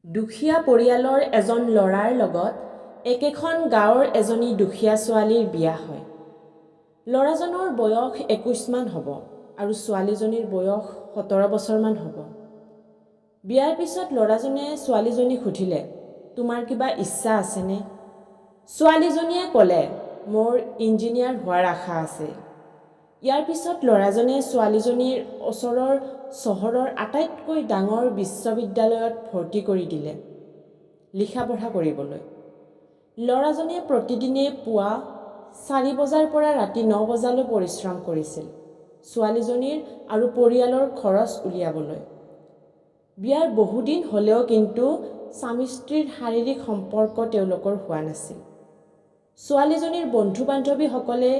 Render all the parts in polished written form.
দুখীয়া পৰিয়ালৰ এজন ল'ৰাৰ লগত একেখন গাঁৱৰ এজনী দুখীয়া ছোৱালীৰ বিয়া হয়। ল'ৰাজনৰ বয়স 21মান হ'ব আৰু ছোৱালীজনীৰ বয়স 17 বছৰমান হ'ব। বিয়াৰ পিছত ল'ৰাজনে ছোৱালীজনীক সুধিলে, তোমাৰ কিবা ইচ্ছা আছেনে? ছোৱালীজনীয়ে ক'লে, মোৰ ইঞ্জিনিয়াৰ হোৱাৰ আশা আছে। ইয়াৰ পিছত ল'ৰাজনে ছোৱালীজনীৰ ওচৰৰ চহৰৰ আটাইতকৈ ডাঙৰ বিশ্ববিদ্যালয়ত ভৰ্তি কৰি দিলে লিখা পঢ়া কৰিবলৈ। ল'ৰাজনে প্ৰতিদিনে পুৱা 4 বজাৰ পৰা ৰাতি 9 বজালৈ পৰিশ্ৰম কৰিছিল ছোৱালীজনীৰ আৰু পৰিয়ালৰ খৰচ উলিয়াবলৈ। বিয়াৰ বহুদিন হ'লেও কিন্তু স্বামী স্ত্ৰীৰ শাৰীৰিক সম্পৰ্ক তেওঁলোকৰ হোৱা নাছিল। ছোৱালীজনীৰ বন্ধু বান্ধৱীসকলে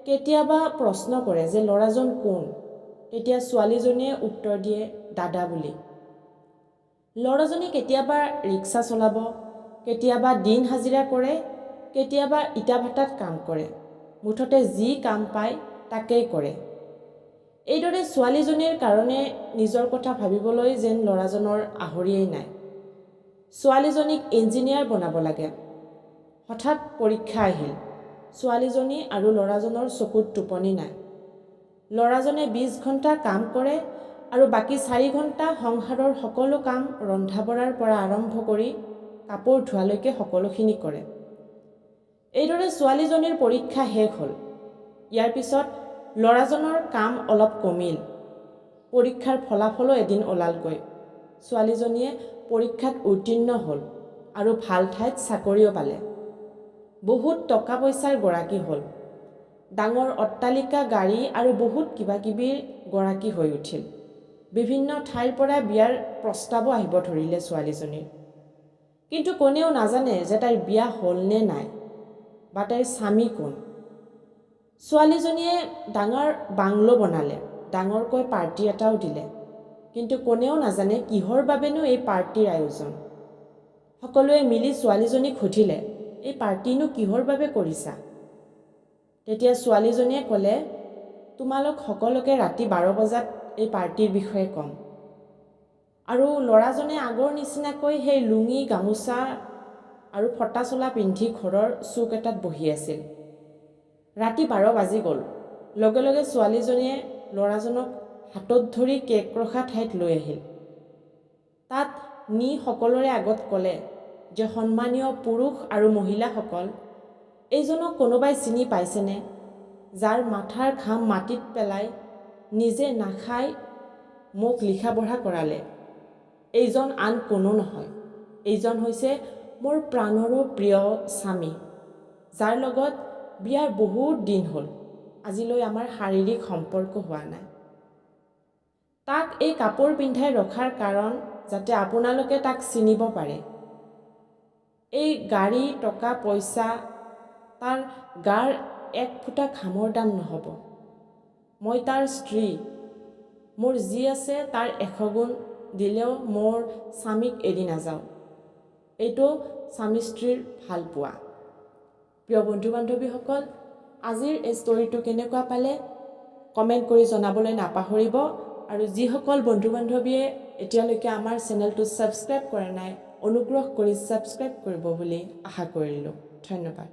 কেতিয়াবা প্ৰশ্ন কৰে যে ল'ৰাজন কোন? তেতিয়া ছোৱালীজনীয়ে উত্তৰ দিয়ে, দাদা বুলি। ল'ৰাজনে কেতিয়াবা ৰিক্সা চলাব, কেতিয়াবা দিন হাজিৰা কৰে, কেতিয়াবা ইটা ভাটাত কাম কৰে, মুঠতে যি কাম পায় তাকেই কৰে। এইদৰে ছোৱালীজনীৰ কাৰণে নিজৰ কথা ভাবিবলৈ যেন ল'ৰাজনৰ আহৰিয়েই নাই। ছোৱালীজনীক ইঞ্জিনিয়াৰ বনাব লাগে। হঠাৎ পৰীক্ষা আহিল। ছোৱালীজনী আৰু ল'ৰাজনৰ চকুত টোপনি নাই। ল'ৰাজনে 20 ঘণ্টা কাম কৰে আৰু বাকী 4 ঘণ্টা সংসাৰৰ সকলো কাম, ৰন্ধা বঢ়াৰ পৰা আৰম্ভ কৰি কাপোৰ ধোৱালৈকে সকলোখিনি কৰে। এইদৰে ছোৱালীজনীৰ পৰীক্ষা শেষ হ'ল। ইয়াৰ পিছত ল'ৰাজনৰ কাম অলপ কমিল। পৰীক্ষাৰ ফলাফলো এদিন ওলালগৈ। ছোৱালীজনীয়ে পৰীক্ষাত উত্তীৰ্ণ হ'ল আৰু ভাল ঠাইত চাকৰিও পালে। বহুত টকা পইচাৰ গৰাকী হ'ল। ডাঙৰ অট্টালিকা, গাড়ী আৰু বহুত কিবা কিবিৰ গৰাকী হৈ উঠিল। বিভিন্ন ঠাইৰ পৰা বিয়াৰ প্ৰস্তাৱো আহিব ধৰিলে ছোৱালীজনীৰ। কিন্তু কোনেও নাজানে যে তাইৰ বিয়া হ'ল নে নাই বা তাইৰ স্বামী কোন। ছোৱালীজনীয়ে ডাঙৰ বাংলো বনালে, ডাঙৰকৈ পাৰ্টি এটাও দিলে। কিন্তু কোনেও নাজানে কিহৰ বাবেনো এই পাৰ্টিৰ আয়োজন। সকলোৱে মিলি ছোৱালীজনীক সুধিলে, এই পাৰ্টিনো কিহৰ বাবে কৰিছা? তেতিয়া ছোৱালীজনীয়ে ক'লে, তোমালোক সকলোকে ৰাতি 12 বজাত এই পাৰ্টিৰ বিষয়ে ক'ম। আৰু ল'ৰাজনে আগৰ নিচিনাকৈ সেই লুঙি, গামোচা আৰু ফটা চোলা পিন্ধি ঘৰৰ চুক এটাত বহি আছিল। ৰাতি 12 বাজি গ'ল। লগে লগে ছোৱালীজনীয়ে ল'ৰাজনক হাতত ধৰি কেক ৰখা ঠাইত লৈ আহিল। তাত নি সকলোৰে আগত ক'লে যে সন্মানীয় পুৰুষ আৰু মহিলাসকল, এইজনক কোনোবাই চিনি পাইছেনে, যাৰ মাথাৰ ঘাম মাটিত পেলাই নিজে নাখাই মোক লিখা পঢ়া কৰালে? এইজন আন কোনো নহয়, এইজন হৈছে মোৰ প্ৰাণৰো প্ৰিয় স্বামী, যাৰ লগত বিয়াৰ বহুত দিন হ'ল, আজিলৈ আমাৰ শাৰীৰিক সম্পৰ্ক হোৱা নাই। তাক এই কাপোৰ পিন্ধাই ৰখাৰ কাৰণ যাতে আপোনালোকে তাক চিনিব পাৰে। এই গাড়ী, টকা পইচা তাৰ গাৰ এক ফোঁটা ঘামৰ দাম নহ'ব। মই তাৰ স্ত্ৰী। মোৰ যি আছে তাৰ 100 গুণ দিলেও মোৰ স্বামীক এৰি নাযাওঁ। এইটো স্বামী স্ত্ৰীৰ ভালপোৱা। প্ৰিয় বন্ধু বান্ধৱীসকল, আজিৰ এই ষ্টৰিটো কেনেকুৱা পালে কমেণ্ট কৰি জনাবলৈ নাপাহৰিব। আৰু যিসকল বন্ধু বান্ধৱীয়ে এতিয়ালৈকে আমাৰ চেনেলটো ছাবস্ক্ৰাইব কৰা নাই, অনুগ্ৰহ কৰি ছাবস্ক্ৰাইব কৰিব বুলি আশা কৰিলোঁ। ধন্যবাদ।